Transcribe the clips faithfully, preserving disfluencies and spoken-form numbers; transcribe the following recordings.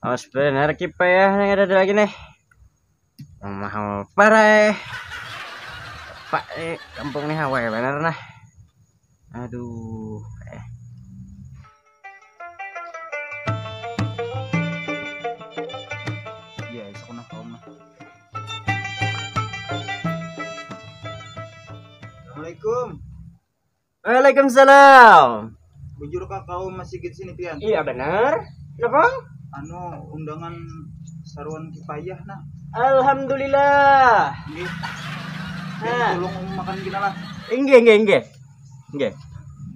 Mas benar kipayah nih ada lagi nih. Rumah parai. Pak eh kampung nih hawai benar nah. Aduh eh. Iya, isuk nah kaum nah. Assalamualaikum. Waalaikumsalam. Bujur ka kaum masigit sini pian? Iya benar. Kenapa? Anu undangan saruan kipayah nah. Alhamdulillah. Nggih. Nah. Tolong makan kita lah. Inggih, inggih, inggih. Inggih.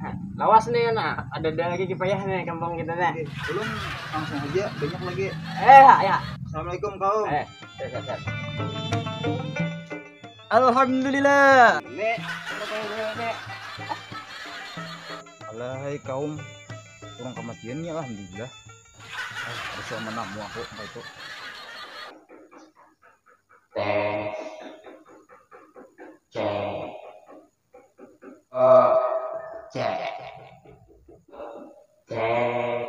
Nah, lawas nih nah, ada ada lagi kipayah nih kampung kita nih. Oke, belum langsung aja banyak lagi. Eh, ya. Assalamualaikum kaum. Eh, siap, siap, siap. Alhamdulillah. Nek, nek, nek, nek. Alahai kaum, kurang kematiannya alhamdulillah. Ah, bisa menamu aku kayak itu. Tes. Cek. Oh, cek. Cek.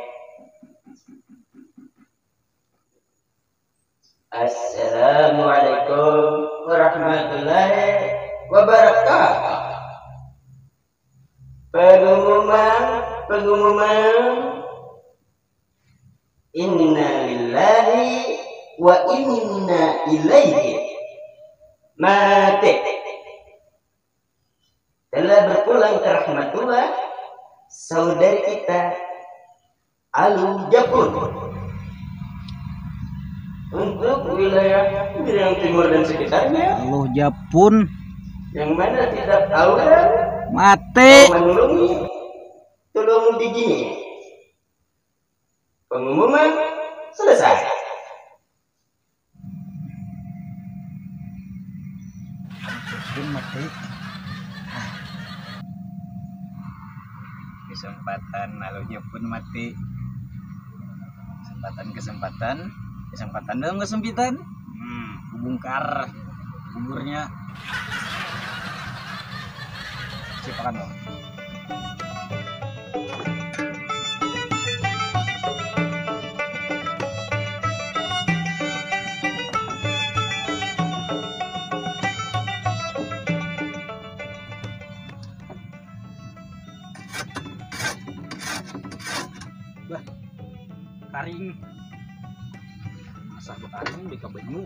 Assalamualaikum warahmatullahi wabarakatuh. Pengumuman, pengumuman. Inna lillahi wa inna ilaihi mati. Telah berpulang ke rahmatullah saudari kita Aluh Japun. Untuk wilayah Bireang Timur dan sekitarnya, Aluh Japun yang mana tidak awal mati menulungi, tolong digini. Pengumuman selesai. Ampun mati. Kesempatan lalunya pun mati. Kesempatan kesempatan kesempatan dalam kesempitan. Hmm, kubungkar kuburnya. Sipakan lo. Bah, karing. Masa bakaring bika banyu.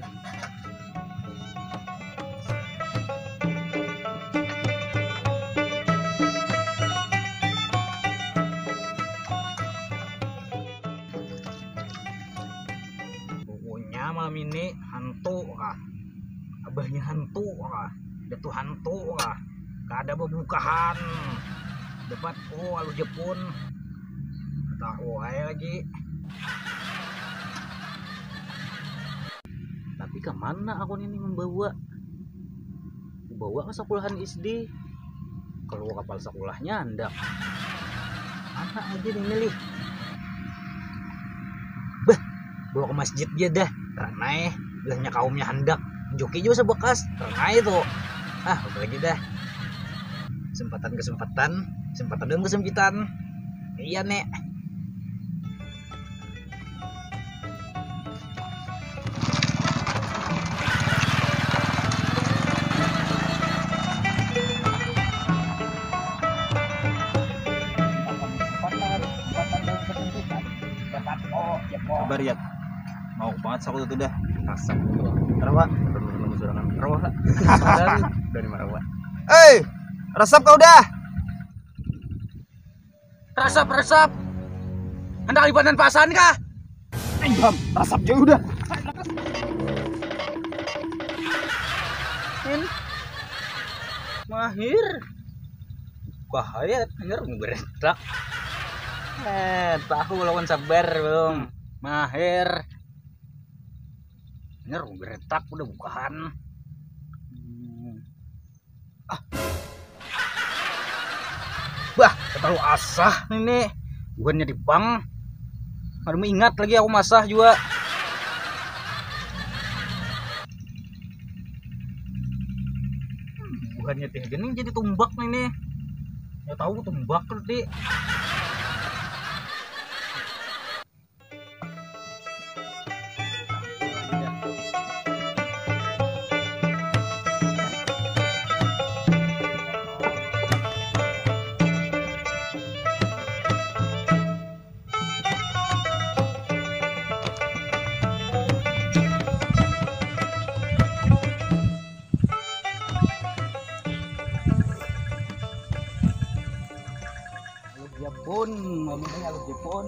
Pokoknya malam ini hantu kah, abahnya hantu kah, datu hantu kah, kada babukahan. Dapat oh alu Jepun. Tahu aja lagi. Tapi ke mana aku ini membawa? Bawa ke sekolahan S D. Kalau kapal sekolahnya ndak. Anak aja nih milih. Bah, bawa ke masjid aja dah. Ranai, bilangnya kaumnya hendak. Joki juga sebekas. Ranai tuh. Ah, apa lagi dah. Kesempatan-kesempatan, kesempatan dalam kesempitan. Iya, Nek. Sabar ya. Mau banget aku tuh dah. Asap. Rawa. Belum belum surangan. Rawa. Dari Marawa. Eh, resep kau dah. Resep, resep. Hendak libanan pasan kah? Ayam, resep jauh dah. Mahir. Bahaya, hanyar beretak. Eh, tahu lawan sabar belum. Mahir. Hanyar beretak udah bukahan. Hmm. Ah. Bah, terlalu asah ini. Bukannya di bank. Kada ingat lagi aku masah juga. Bukannya teh gini jadi tumbak ini. Ya tahu tumbak nanti. Jepun.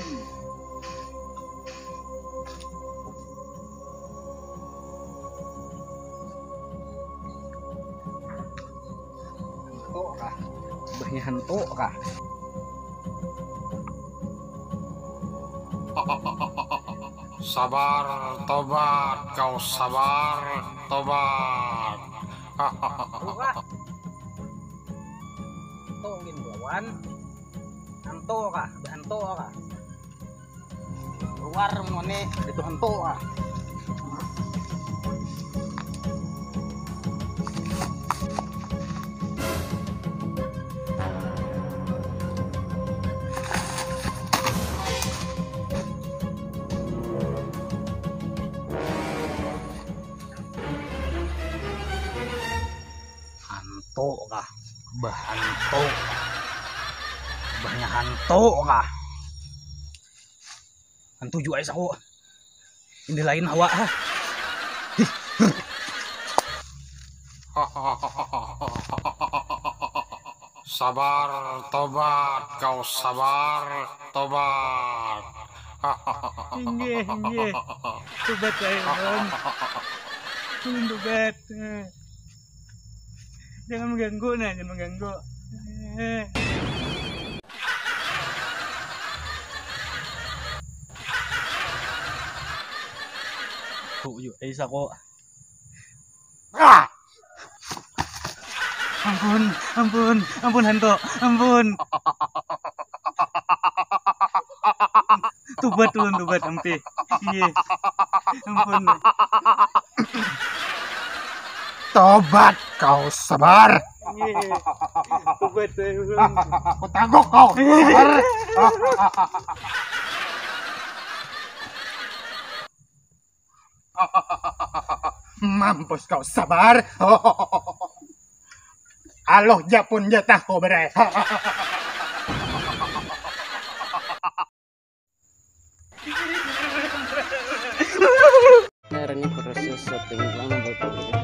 Hantu kah? Bahnya hantu kah? Sabar, tobat, kau sabar, tobat. Hantu kah? Hantu gin lawan. Hantu kah? Hantu kah? Luar ngoni itu hantu ah. Hantu kah? Bahantu. Bahnya hantu kah? Hantu jua ai saku. Ini lain hawa ha. Sabar, tobat, kau sabar, tobat. Inggih, inggih. Tobat ai, Bang. Ulun tobat. Jangan mengganggu nah, jangan mengganggu. Tuh, yuk, eh, saku. Ah! Ampun, ampun, ampun hantu, ampun. Tubat ulun, tubat, ampih. Iya. Ampun. Tobat kau sabar. Iya. Tubat ulun. Aku tangguh kau sabar. Mampus kau sabar. Aloh japun jatah kau berai. Hari ini proses setting lampu.